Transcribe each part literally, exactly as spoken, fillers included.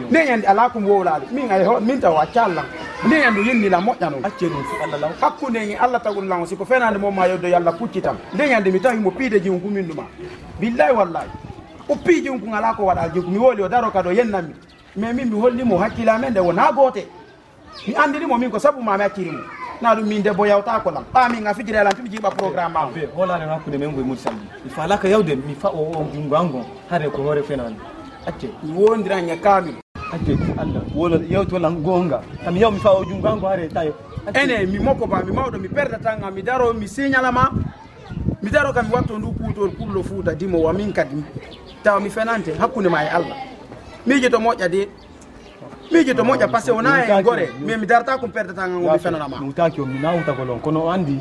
Nde ñande alaa ko mi wowlaali. Min ay ho-, min taw a callan. Nde ñande o yenni lan moƴƴa non. Accee ɗum fof Allah law. Hakkunde en e Allah tagol lan o, si ko fenaande mo ma yoddo yo Allah pucci tan. Nde ñande mi tawi mo piide jiwun kun min ɗuma. Billahi wallahi. O pii jiwun kun alaa ko waɗa jiwun kun. Mi wowli o daro kadi o yennan mi. Mais min mi holli mo hakkille amen nde wonaa goote. Mi andiri mo min ko sabu ma mi acciri mo. Na ɗum min debbo yawta ko lan. Ɓa min a fijira lan tumi jiiɓa programme ma. Abbe, hoolaare no hakkunde men ngoy Modi Sambi. Mi faalaka yawde, mi fa o, o junngo an gon. Hare ko hoore fenaande. Acce. Mi wondiran e kaamil. Acce, Allah. Wona yewto lan goonga. Kam yaw mi fa o junngo an gon hare tayo. Acce. Ene, mi moko ba, mi mawɗo, mi perdata nga, mi daro, mi signala ma. Mi daro kam mi watto ndu kuutol kullo fuuta dimo wa min kadi. Tawa mi fenante hakkunde ma e Allah. Miijo to moƴƴa de. Miijo to moƴƴa, parce que wona en gore, mais mi darata ko perdata ngal, mi fenana ma. Mi wutaaki on, mi na wuta ko lon, kono o andi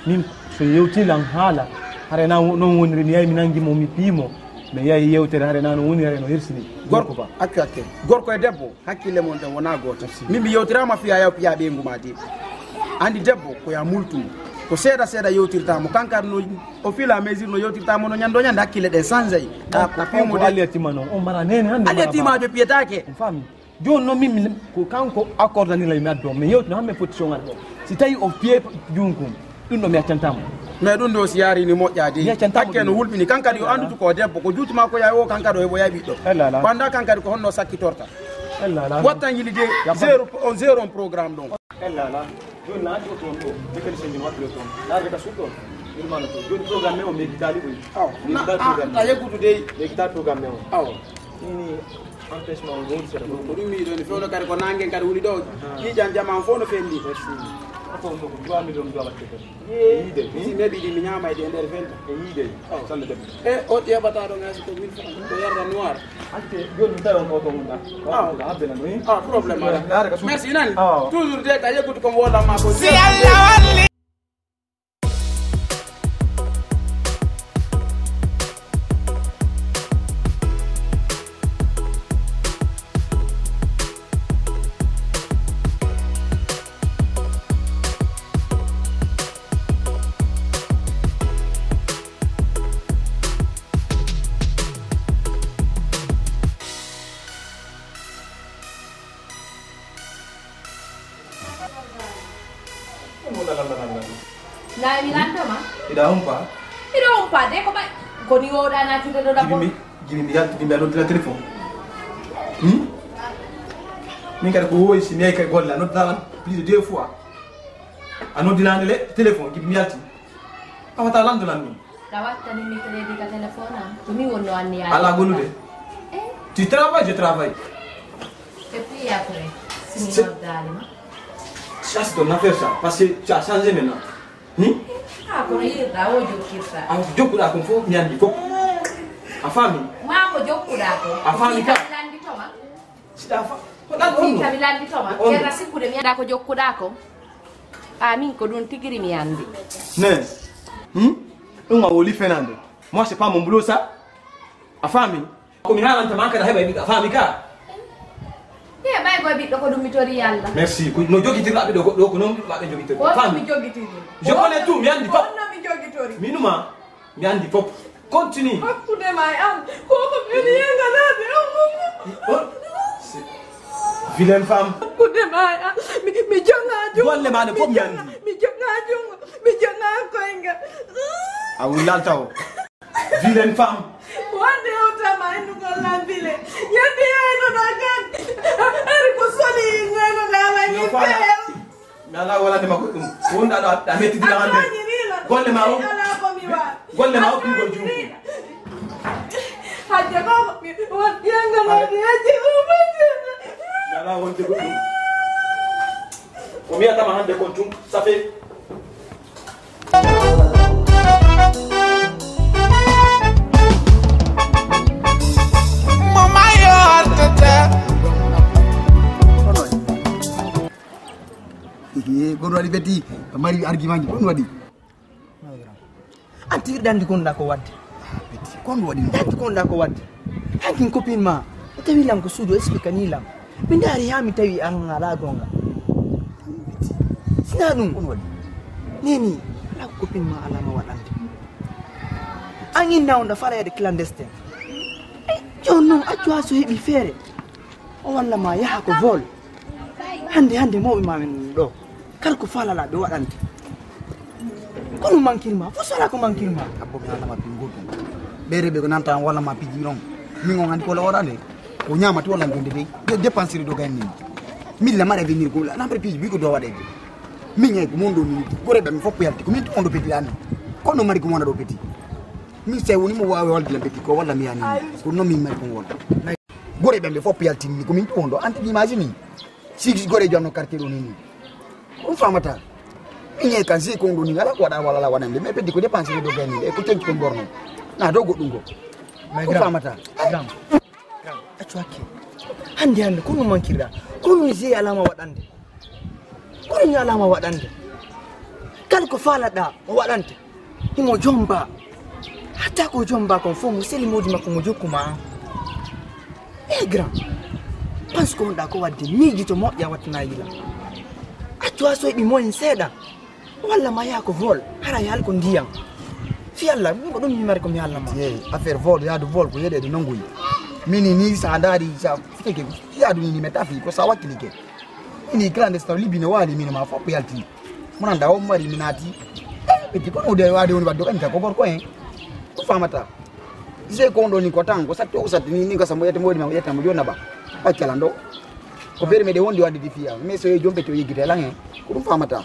min so yewti lan haala, hare na noon woniri, mi yahi mi nangi mo, mi pii mo, mi yahi yewtere, hare na noon woni, hare no hirsini. Gorko, accu hakke. Gorko e debbo, hakkille mon ɗen wona gooto. Min mi yewtirama fiya yaw piya ɓeyngu ma de. Andi debbo ko ya multum. Ko seeɗa seeɗa yewtirta mo, kankar no au fur et à mesure no yewtirta mo no ñande o ñande hakkille ɗen sanjay. A, a pimo de. Aliya tima noon, on mara nene hande. Aliya tima jo piyetake. On faami? Jooni noon min, min, ko kanko accordani lay mi addo, mi yewtino han min foti soŋal ɗo. Si tawi o piye junkun, ɗum ɗo mi accantamo. Mais ɗum ɗo si yaari ni moƴƴa de. Mi accantamo. Hakke no ɗum hulɓini, kan kadi o anndutu ko debbo, ko juuti ma ko yawi o, kan kadi o heɓoya ɓiɗɗo. Ella ala. Banda kan kadi ko honno sakkitorta. Ella ala. Watta yili de, zéro, on zéro on programme ɗon. Ella ala. Jooni na addi o toon ɗo, mécanicien joni waɗtude toon. Laarde ka suɗɗo, yurmano toon. Jooni programme o mi yejjitaali ɗum. Aw, mi yejjitaali na, a, programme a yeggutu dey. Mi yejjitaali programme o. Aw. Ini empêchement o woni seeɗa. Ko ɗum mi yiɗo ni fewno kadi ko nangen kadi woni ɗo. Aha. Ƴiiƴan jama on fof no fendi. Merci. Ko ɗum ɗo ko trois millions mi waɗte kadi. Yee. E yiide. Si mi heɓi ɗi mi ñaama e ɗi e nder vente. E yiide. Aw. Salle debbo. E o ƴeeɓata ɗo ngasi ko mille francs. Ko yarda noir. Acce, jooni mi tawi on ko to wonɗa. Aw. Ko habbe nan ɗo, eh? Ah, problème. Merci, nani? Aw. Toujours de ka yeggude ko mi woola ma ko. Si Allah walli. Nayi mi lantoma. Iɗa humpa? Iɗo humpa de ko ɓay. Ko ni woɗa natirde ɗo jibi mi, jibi mi yalti, jibi mi a noddira téléphone. Hmm? Min kadi ko woyi si mi yahi kay golle, a noddata lan plus de deux fois. A noddinande le téléphone, jibi mi yalti. A wata lanndo lan ɗum. Ka wattani mi crédit ka téléphone am. Ko mi wonno anniyaade. Ala gollude. Eh? Tu travailles, je travaille. Et puis après, si mi noddaali ma. Ça, c'est ton affaire, ça. Parce que tu as changé maintenant. Hmm? Ah, kono yiɗirɗa o jokkirta. A jokkuɗa kon fof, mi anndi fof. A faami? Ma ko jokkuɗa ko. A faami ka? Landi toma. Siɗa fa-, ko ɗan on. Ka mi landi toma. On. Kera sikkude mi anda ko jokkuɗa ko. A min ko ɗum tigiri mi anndi. Ne. Hmm? Ɗum a woli fenande. Moi, c'est pas mon boulot, ça. A faami? Ko mi haalanta ma kadi a heɓa e ɓiɗɗo, a faami ka? Ye ɓay ko e ɓiɗɗo ko ɗum mi tori Yalla. Merci. Ko no jogitirɗa ɓiɗɗo goɗɗo ko noon ɓiɗɗo maɓɓe jogitori. Ko honno mi jogitori? Je connais tout, mi anndi fof. Ko honno mi jogitori? Mi numa, mi anndi fof. Continue. Hakkunde ma e an, ko ko mi woni yenganaade on. Oh, c'est vilaine femme. Hakkunde ma e an, mi, mi jaŋa junngo. Golle ma ɗe fof mi anndi. Mi jaŋa junngo, mi jaŋa koyngal. A wullal taw. Vilaine femme. Wonde o tama henndu gollal bile. Yeddi hayno ɗo kan. Ari ko soli hayno ɗa wañi. Yo fala. Feew. Mi ala wala de makko ɗum. Wonda ɗo a metti dila hande. Golle ma o. Ala ko mi wa. Golle ma o, ɗum ko juuɗe. Hajja ko mi won yanga ma de hajji ko. Mi ala wonde ko ɗum. Ko mi yatama hande kon tum. Ça fait. Kono waɗi beddi, a mari argument ji, kono waɗi. An tigi ɗanndi ko nda ko wadde. Beddi, kono waɗi. Ɗanndi ko nda ko wadde. Hankin copine ma, o tawi lan ko suudu, explique ni lan. Mi ndaari haa mi tawi an alaa goonga. Sina ɗum. Kono waɗi. Neni, alaa ko copine ma alaa ma waɗande. An inna on da fala yade clandestin. Jooni noon, accu haa so heɓi feere. O walla ma yaha ko vol. Hannde, hannde mawɓe ma men ɗo. Kala ko faalala ɓe waɗante. Ko ɗum mankir ma, fof sala ko mankir ma. Abbo mi haalnama pingol ɗum. Ɓe rewɓe ko nanta an walla ma piji ɗon. Min on anndi ko wala waɗande. Ko ñaamata walla jonde dey. Yo dépensir ɗo gayni. Min la mara venir ko la. Lampre piji bi ko do waɗede. Min ñay ko mon ɗo min. Gore ɓe mi fof yalti. Ko min to on ɗo peti ɗan. Ko no mari ko wona ɗo peti. Min sey woni mo waawi holde la peti ko walla mi yani. Ko non min mari ko wona. Gore ɓe ɓe fof yaltinni ko min to on ɗo. Anti imagine. Sigi gore jonno quartier ɗo ni. Ko famata. Min ñay kan si ko on ɗo ni ala ko waɗa walla ala waɗande. Mais peti ko dépense ɗo gayni. E ko cenci ko borno. Na do goɗɗum ko. Mais ko grand, famata. Grand, grand, accu hakke. Hannde, hannde, ko no mankirɗa? Ko no je alama waɗande? Ko no alama waɗande? Kala ko faalaɗa, o waɗante. Himo jomba. Hatta ko jomba kon fof, mo seli modi makko, mo jokku ma. Eh, grand. Pense ko wonɗa ko waɗde, miijito moƴƴa wattana yila. Accu ha soyɗi moyen seeɗa. Walla ma yaha ko vol, hara yaal ko ndiyam. Fi Allah, min ko ɗum mi mari ko mi haalna ma. Ye, affaire vol, yaadu vol ko yeɗeede nannguyi. Mini ni sa ndaari, sa fiteke, yaadu ni, ni mi tafi, ko sa wakkilike. Mini clandestin, libi no waali, mini ma fof yalti. Mon annda o mari mi naati. Eh, ɓe ko no de waade woni wadde ko anta ko gorko en. Ko famata. Je ko on ɗo ni ko tan, ko satti o satti ni, ni ko sa mo yetta mo waɗi ma, yetta mo jonna ba. Ɓaccala ndo. Ko feere meɗen wondi wadde di fiya. Mais so yo jomɓe to yeggite lan en. Ko ɗum famata.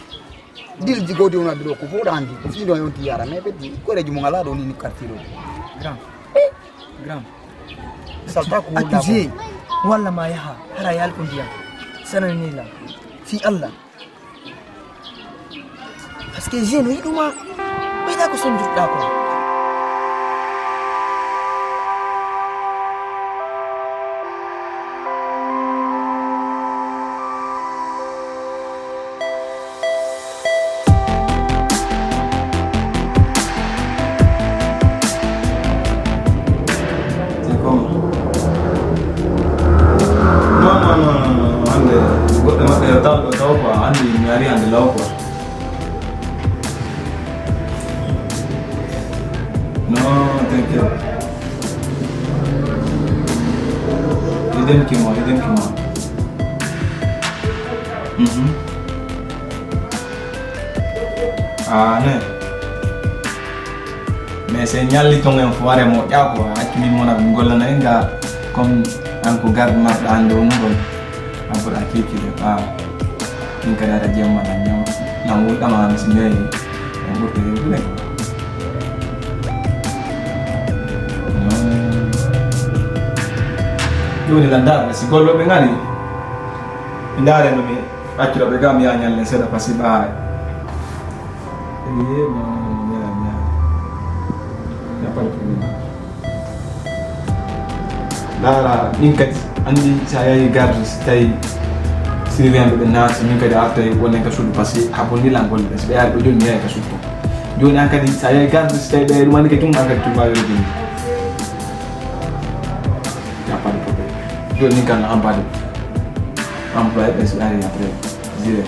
Dilji godi on adduɗo ko fof ɗo anndi ko fii ɗo yonti yara mais ɓeddi koreji mum alaa ɗo ni ni quartier ɗo. Grand, grand. Salta ko wonɗa ko. Accusé walla ma yaha hara yaal ko ndiyam sanani lan fii Allah. Parce que je no yiɗuma ɓeyda ko sondirɗa ko. C'est comment? Non, non, non, non, non. Hannde goɗɗo maɓɓe yo taw ɗo taw quoi. Hannde mi ari hannde law quoi. Non, t'inquiète. Idem kimo, idem kimo. Mhm. Ah, ne. Mais c'est ñalli ton en foire mo ƴaw ko accu min mona gollana en ga comme an ko garde marɗo an ɗo ngol. An ko a kiki de. Ah. Min kadi aɗa jemma nan ñaw. Nan wuɗɗama an si ñoyi. En ɓurta yewtude. Jooni lan ndaar si golloɓe ngari. Ndaare no mi accira ɓe ga mi ya ñallen seeɗa parce que ɓaare. Eɓe yeeɓi ñaar ñaar. Yappal ko ɗum. Ndaara min kadi anndi so a yahi garde so tawi surveillant ɓe naati min kadi artay wonen ka suudu parce que ha bonni lan golle ɓe so ɓe ari ɗo jooni mi yahi ka suudu to jooni an kadi so a yahi garde so tawi ɓe ɗum anndi kadi tum an kadi tum mbawi rejinde yappade ko ɓe jooni min kan no hampade employé ɓe so ɓe ari après jire.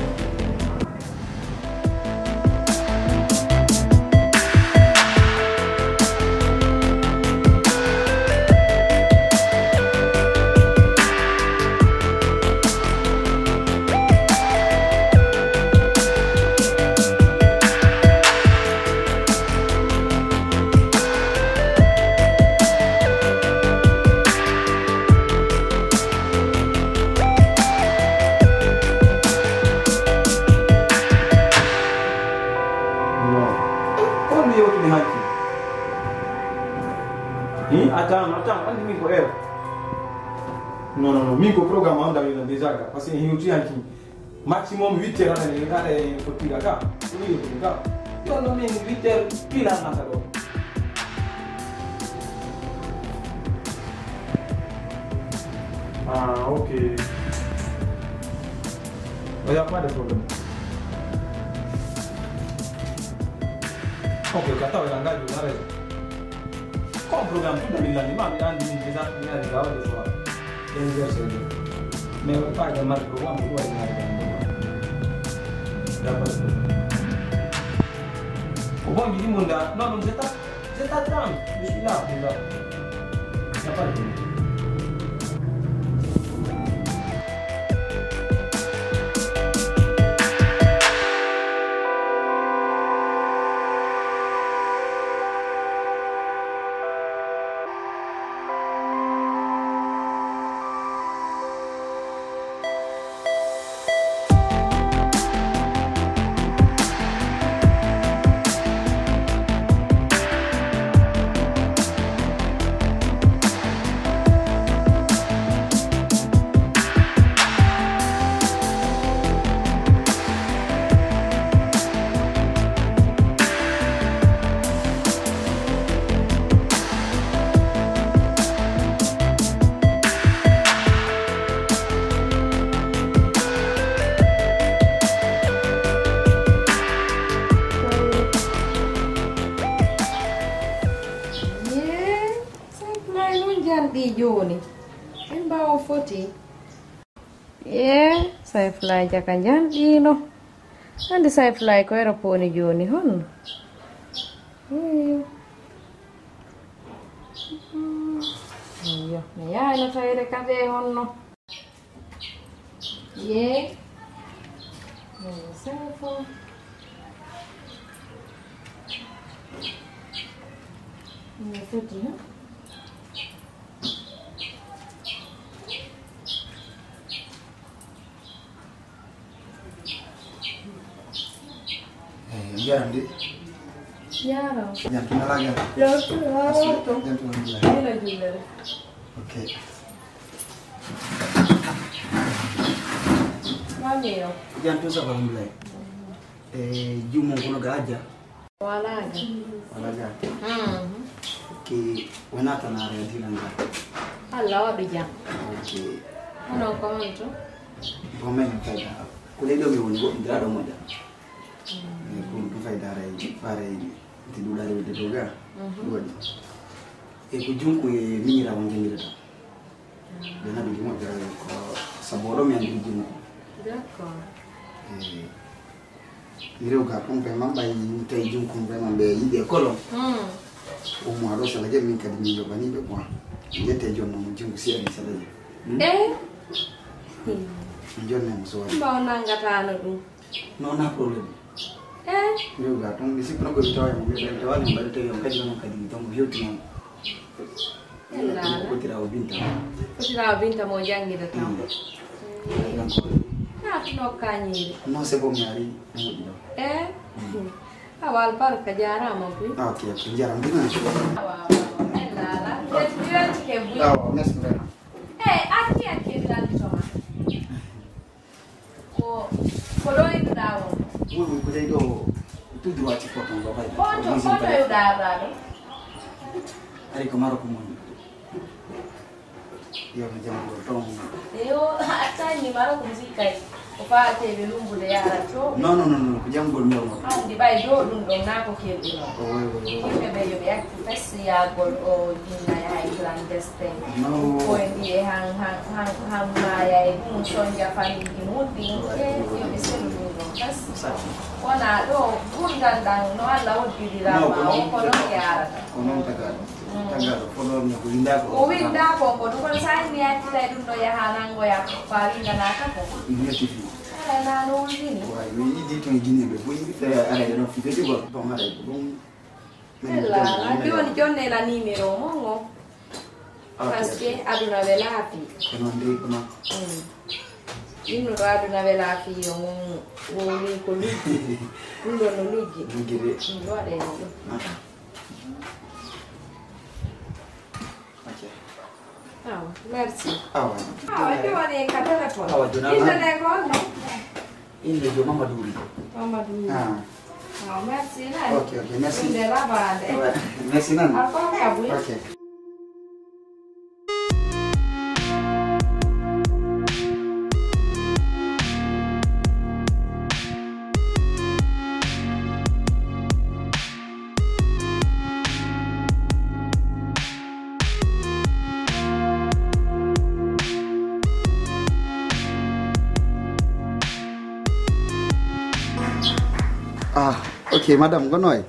Ko mi yewtude hanki? Hi, attends, attends, anndi min ko heure. Non, non, non, min ko programme am dawina déjà ga, parce que en hewti hanki. Maximum huit heures aɗa aɗa fottiga ka. Ko mi yewtude ka. Yo no min huit heures pile a nata ɗo. Ah, ok. Il n'y a pas de problème. Ok, ka tawa ina ngaji na raison. Ko on programme tout dami lani ma mi andi min déjà mi ari gawa de fois. Anniversaire de. Mais pas de marque ko am ko wari na de. D'accord. Ko bon di munda non non c'est pas. C'est à temps. Je suis là, mon gars. Y a pas de problème. Njanɗi jooni. Min mbawo foti. Ye, Sayfulaay Jaka njanɗiino. Anndi Sayfulaay ko ero pooni jooni honno? Iyo. Iyo, mi yaayno tawde kafe honno. Ye. Yo, Sayfu. Ina foti, ha? Eh, njaram de. Yaro. Jam tun alaa galle. Jam tun alaa galle. Jam tun alaa galle. Ina jullere. Ok. Mami yo. Jam tun, ça va, alhamdulillah. Eh, juumon kono ga ajja. Wala ga. Wala ga. Mhm. Ok, wona tan are adila ga. Allah waɗu jam. Ok. Onon ko honto? Bon, min fayda. Ko ley ɗo mi woni, woɗɗindiraaɗo moƴƴa. Mm. Eh, ko ɗum fayda aray, ɓaray, nti ɗuɗaare wedde dow ga. Mhm. Ɗum waɗi. E ko junko e miñiraawo njanngirata. Ɓe naɓi ɗum moƴƴa ko sabu oɗo mi anndi junko. D'accord. Eh, mi rewga kon vraiment ɓay tawi junko vraiment ɓe yiɗi e kolo. Hmm. Au moins ɗo sala je min kadi min yoɓani ɓe quoi. Yette joom mo junko si ari sala je. Hmm? Eh? Mi jonne mo so wari. Mbaw nangatano ɗum. Non, na problème. Eh? Mi rewga ton mi sikko no ko tawa mo mi tawa mo mbaɗa tawi on kadi on kadi ton ko hewti non. Ella. Ko tira o binta. Ko tira o binta mo jangida tan. Hmm. Ay, donc. Na tuno kanyiri. Non, c'est bon, mi ari. Mo ɗo. Eh? Awa albarka, jaaraama buy. Ah, ok, ok, njaram ɗum. Awa, awa, awa. Ella, ala. Jet, jet ke buy. Awa, merci vraiment. Eh, arti an ke bilal toma. Ko, ko ɗo innuɗaa won? Oui, oui, ko ley ɗo, tout droit ci foton ɗo, bay. Ko to, ko to e ɗaɗa ɗo? Ari ko Maroc mo. Yo, mi jam ko ton. Yo, a tawi Maroc mo si kay. Ko faate ɓe lumbude yaara to. Non, non, non, non, ko jam gol mi on. Hawndi bay do ɗum ɗon na ko kelɗi non. Oh, oui, oui, oui. Yimɓe ɓe yo ɓe accu fes yaagol o jinna yaha e clandestin. Non. Ko en ɗi e han, han, han, han maaya e ɗum sonja famiiji mum ɗin. E yo ɓe selu ɗum ɗon fes. Wona ɗo gurdal ɗan no Allah hoddidira ma o ko non yaarata. Ko non tagaɗo. Mm. Tagaɗo ko ɗon ne ko winda ko. O winda ko ko ɗum kono sa inni accitai ɗum ɗo yaha nangoya ko a windanaaka ko. Ɗum yetti fi. Ara na no windini. Way mi yiɗi to e Guinée ɓe fof yimɓe tawi arayde ɗon fifeji gol. Bon arayde ɗum. Ella, joni jonnela numéro mon o. Ok, parce que aduna ɓe laafi. Ko noon de, ko noon. Mm. Innuɗo aduna ɓe laafi yo mon wowli ko luggi. Ɗum ɗon no luggi. Luggi de. Ɗum ɗo waɗe no ɗum. Ah. Ok. Awa, merci. Awa. Awa, jooni ka téléphone. Awa, jooni. Innde nde ko honno? Innde jo Mamadou Wuri. Mamadou Wuri. Ah. Awa, merci nan. Ok, ok, merci. Innde rabaande. Ouais, merci nan. Albarka buy. Ok. Ah, ok, madame, ko noy?